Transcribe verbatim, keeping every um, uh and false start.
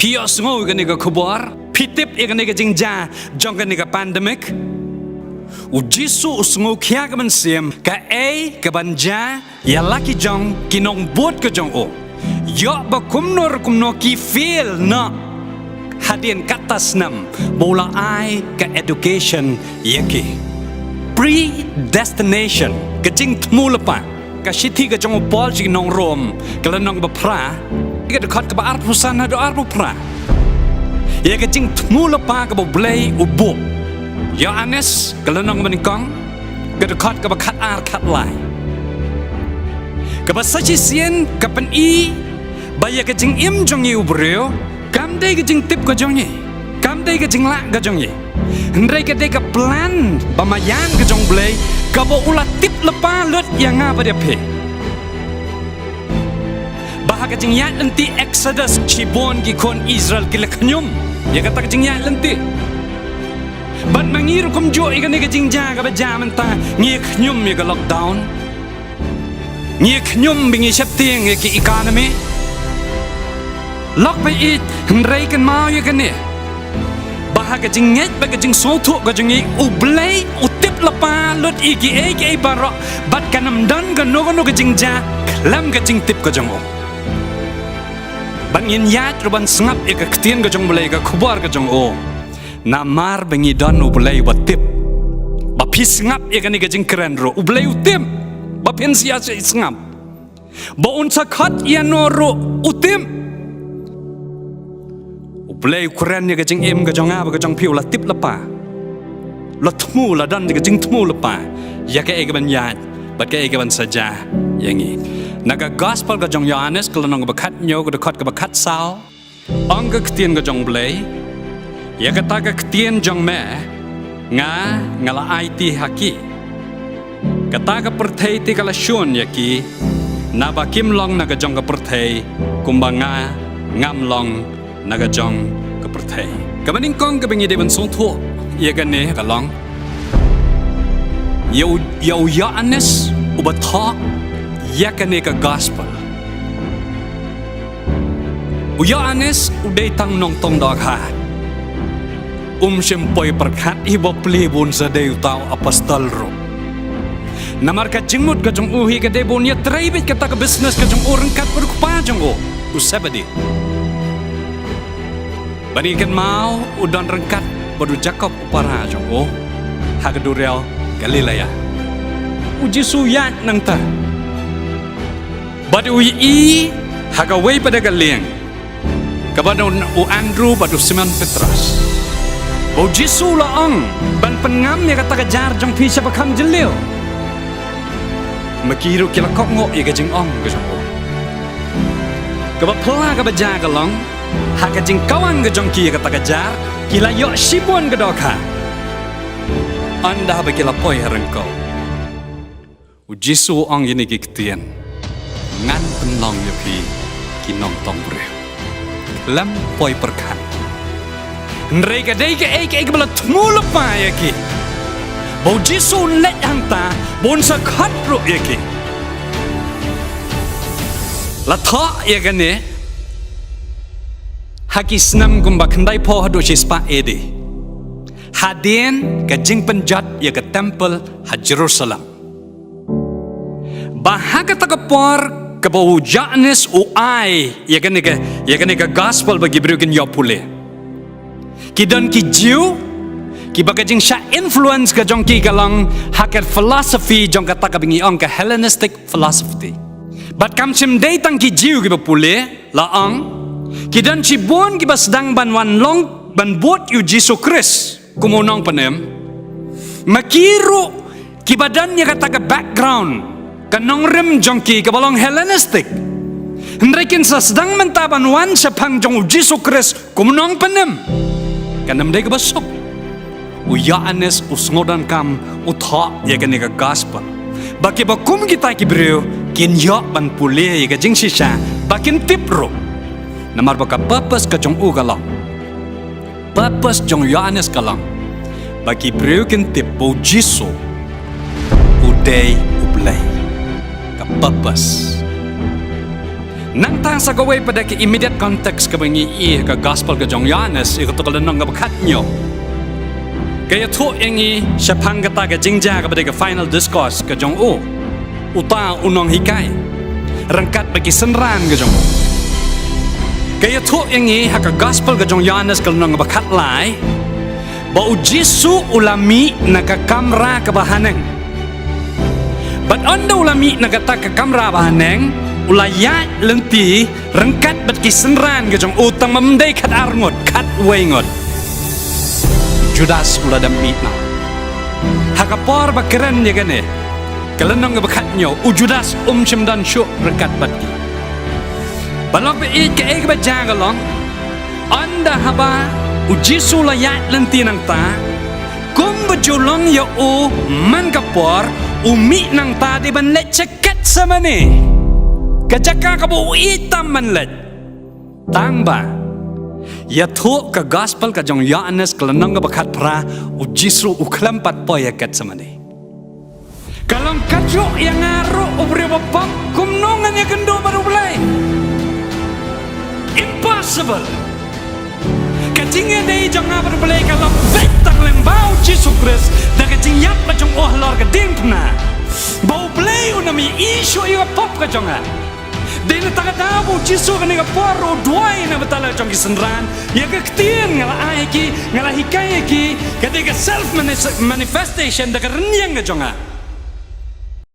Phi ïohsngew ïa kane ka khubor, phi tip ïa kane ka jingjia jong kane ka pandemic. U Jisu u sngewkhia ka mynsiem, kaei kaban jia ïa la ki jong ki nongbud ka jong u. Ïoh ba kumno re kumno ki fail noh hadien katto snem ba u la ai ka education ïa ki. Predestination, ka jingthmu lypa. Ka shithi ka jong u Paul sha ki nong Rom, ka lynnong ba phra, ka dkhot kaba arphew san haduh arphew phra. Ïa ka jingthmu lypa kaba U Blei u buh. Ïoannis, ka lynnong ba nyngkong, ka dkhot kaba khatar khatlai. Kaba sa shisien ka pyni ba ïa ka jingim jong ngi u briew, kam dei ka jingtip ka jong ngi, kam dei ka jinglah ka jong ngi. Hynrei ka dei ka plan ba maïan ka jong U Blei, kaba u la tip lypa lut ïa nga bad ïa phi. Ba ha ka jingïaid lynti Exodus shibun ki khun Israel ki la khñium ïa kata ka jingïaid lynti. Bad ma ngi ruh kumjuh ïa kane ka jingjia kaba jia mynta, ngi khñium ïa ka lockdown. Ngi khñium ba ngi sheptieng ïa ki economy. Lok ba ïeit, hynrei kynmaw ïa kane. Ba ha ka jingngeit bad ka jingsngewthuh ka jong ngi, U Blei u tip lypa lut ïa kiei kiei baroh, bad kan ym don kano kano ka jingjia khlem ka jingtip ka jong u. Bad ngin ïaid ruh ban sngap ïa ka ktien ka jong U Blei, ka khubor ka jong u. Namar ba ngi don U Blei uba tip. Ba phi sngap ïa kane ka jingkren ruh, U Blei u tip. Ba phin sa ïa sngap. Ba un sa khot ïano ruh u tip. U Blei u kren ïa ka jingim ka jong nga bad ka jong phi, u la tip lypa. La thmu, la don ïa ka jingthmu lypa ïa kaei kaban ïaid bad kaei kaban sa jia ïa ngi. Na ka gospel ka jong Ïoannis, ka lynnong kaba khathynñiew, ka dkhot kaba khatsaw. Ong ka ktien ka jong U Blei, ïa kata ka ktien jong me, nga, nga la aiti ha ki. Kata ka pyrthei te ka la shun ïa ki, naba kim long na ka jong ka pyrthei, kumba nga, ngam long na ka jong ka pyrthei. Kaba nyngkong kaba ngi dei ban sngewthuh ïa kane ka long, ïa u, ïa u Ïoannis uba thoh ïa kane ka gospel. U Ïoannis u dei tang nongtong dohkha. Um shym poi pyrkhat hi ba plie ba un sa dei uta u apostol ruh. Namar ka jingmut ka jong u hi ka dei ba un ïatrei beit kata ka business ka jong u ryngkat bad u kpa jong u, u Sebedi. Bad ngi kynmaw u don ryngkat bad u Jakob u para jong u ha ka duriaw Galilea. U Jisu u ïaid nangta. Bad u ïohi ha kawei pat ka lieng, kaba don u Andrew bad u Simon Petros. Ba u Jisu u la ong, ban pynngam ïa kata ka jar jong phi sha ba kham jylliew. Ma ki ruh ki la kohnguh ïa ka jingong ka jong u. Kaba phylla kaba jia ka long, ha ka jingkawang ka jong ki ïa kata ka jar, ki la ïoh shibun ka dohkha. Ynda ba ki la poi ha ryngkew. U Jisu u ong ïa kine ki ktien, ngan pynlong ïa phi ki nongtong briew. Khlem poi pyrkhat. Hynrei ka dei kaei kaei kaba la thmu lypa ïa ki, ba u Jisu un leit hangta, ba un sa khot ruh ïa ki. La thoh ïa kane ha ki snem kumba khyndaiphew haduh shispah A D. Hadien ka jingpynjot ïa ka temple ha Jerusalem. Ba ha kata ka por kaba u Ïoannis u ai ïa kane ka, ïa kane ka gospel ba ki briew kin ïoh pule. Ki don ki Jiw, kiba ka jingshah influence ka jong ki ka long ha ka philosophy jong kata kaba ngi ong ka Hellenistic philosophy. Bad kam shym dei tang ki Jiw kiba pule, la ong. Ki don shibun kiba sdang ban wan long, ban bud ïa u Jisu Khrist kum u nongpynim. Ma ki ruh kiba don ïa kata ka background, ka nongrim jong ki kaba long Hellenistic. Hynrei kin sa sdang mynta ban wan shaphang jong u Jisu Khrist kum u nongpynim. Kan ym dei kaba suk. U Ïoannis u sngewdonkam u thoh ïa kane ka gospel. Ba kiba kum kita ki briew kin ïoh ban pule ïa ka jingshisha, ba kin tip ruh. Namar ba ka purpose ka jong u ka long. Purpose jong u Ïoannis ka long ba ki briew kin tip ba u Jisu u dei U Blei. Ka purpose. Nangta sa kawei pat da ka immediate context kaba ngi ïohi ha ka gospel ka jong u Ïoannis, ïa kato ka lynnong kaba khathynñiew, ka ïathuh ïa ngi shaphang kata ka jingjia kaba dei ka final discourse ka jong u, uta u nonghikai, ryngkat bad ki synran ka jong u. Ka ïathuh ïa ngi ha ka gospel ka jong u Ïoannis ka lynnong kaba khatlai, ba u Jisu u la mih na ka kamra kaba haneng. Bad ynda u la mih na kata ka kamra ba haneng, u la ïaid lynti ryngkat bad ki synran ka jong u, tang ba ym dei khatar ngut, khatwei ngut. Judas u la dang mih noh. Ha ka por ba kren ïa kane, ka lynnong kaba khathynñiew, u Judas um shym don shuh ryngkat bad ki. Balok ba ïeit kaei kaba jia ka long, ynda haba u Jisu u la ïaid lynti nangta, kumba ju long ïa u man ka por, u mih nangta dei ban leit sha Gethsemane, ka jaka kaba u ïeit tam ban leit. Tang ba ïathuh ka gospel ka jong u Ïoannis ka lynnong kaba khatphra, u Jisu u khlem pat poi ha Gethsemane. Ka long kajuh ïa nga ruh u briew bapop, kumno ngan ïakynduh bad U Blei? Impossible. Ka jingïadei jong nga bad U Blei ka long beit tang lyngba u Jisu Khrist, da ka jingïap ka jong u halor ka diengphna. Ba U Blei un ym ïohi shuh ïa ka pop ka jong nga. Dei na kata ka daw ba u Jisu kane ka por u duwai na ka bynta la ka jong ki synran. Ïa ka ktien nga la ai ha ki, nga la hikai ha ki, ka dei ka self mani-, manifestation da ka rynïeng ka jong nga.